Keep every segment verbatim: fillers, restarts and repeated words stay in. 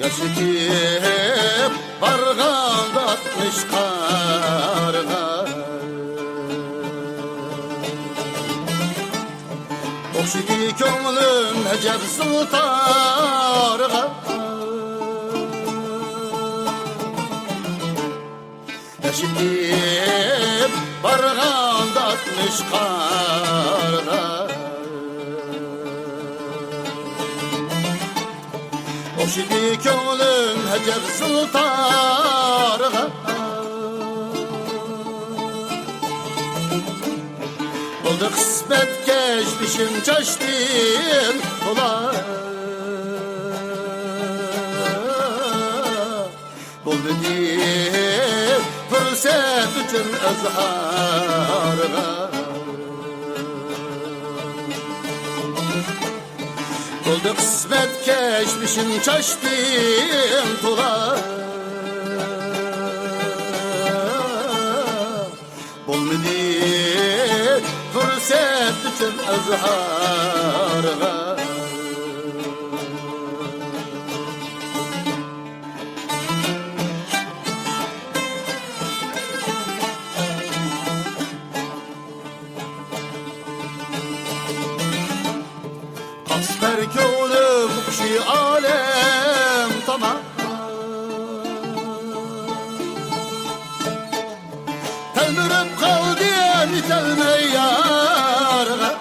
ئەشىتىپ بارغاندا ئاتمىش قارغا، ئوخشىدى كۆڭلۈم ئەجەب زىلتارغا. ئەشىتىپ بارغاندا ئاتمىش قارغا، ئوخشىدى كۆڭلۈم ئەجەب زىلتارغا. بولدى قىسمەتكەش بېشىم چاچتىن تولا. بولمىدى پۇرسەت ئۈچۈن ئىزھارغا. بولدى قىسمەت كەچمىشىم چاچتىن تولا. بولمىدى پۇرسەت ئۈچۈن ئىزھارغا. قاسپەر كۆڭلۈم قۇشى ئالەم تامان. تەلمۈرۈپ قالدىم يېتەلمەي يارغا.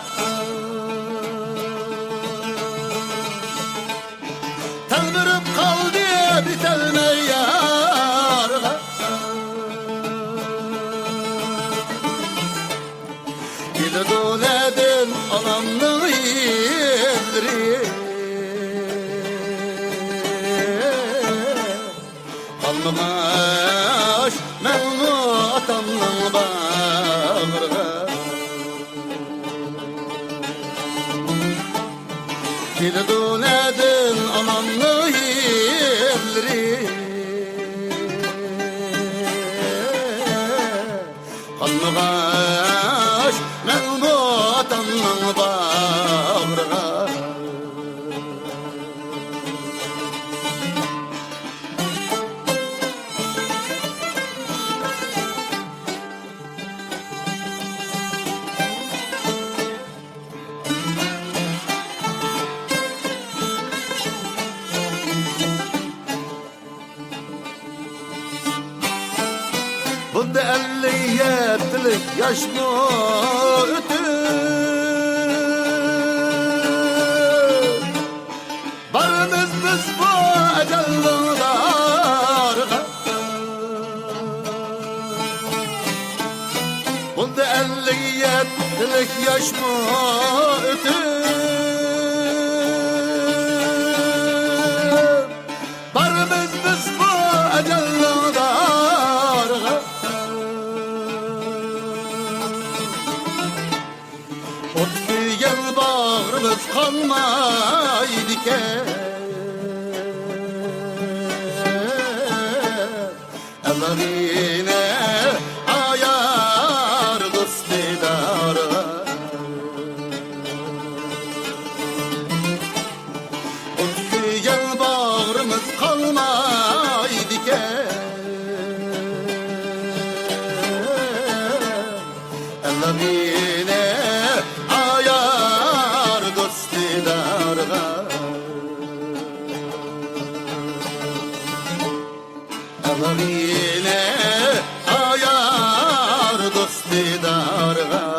تەلمۈرۈپ قالدىم يېتەلمەي يارغا. كېلىدۇ نەدىن ئانامنىڭ يىللىرى. قالمىغاچ مەنمۇ ئاتامنىڭ باغرىغا. كېلىدۇ نەدىن ئانامنىڭ يىللىرى. قالمىغاچ مەنمۇ ئاتامنىڭ باغرىغا. بولدى ئەللىك يەتتىلىك ياشمۇ ئۆتۈپ، بارىمىز بىز بۇ ئەجەلنىڭ دارىغا. بولدى ئەللىك يەتتىلىك ياشمۇ ئۆتۈپ، بارىمىز بىز بۇ ئەجەلنىڭ دارىغا. ئوت كۆيگەن باغرىمىز قالمايدىكەن. ئەلغىنە ئايار دوست دىدارغا. ئوت كۆيگەن باغرىمىز قالمايدىكەن. ئەلغىنە ئايار دوست دىدارغا. ئەلغىنە ئايار دوست دىدارغا.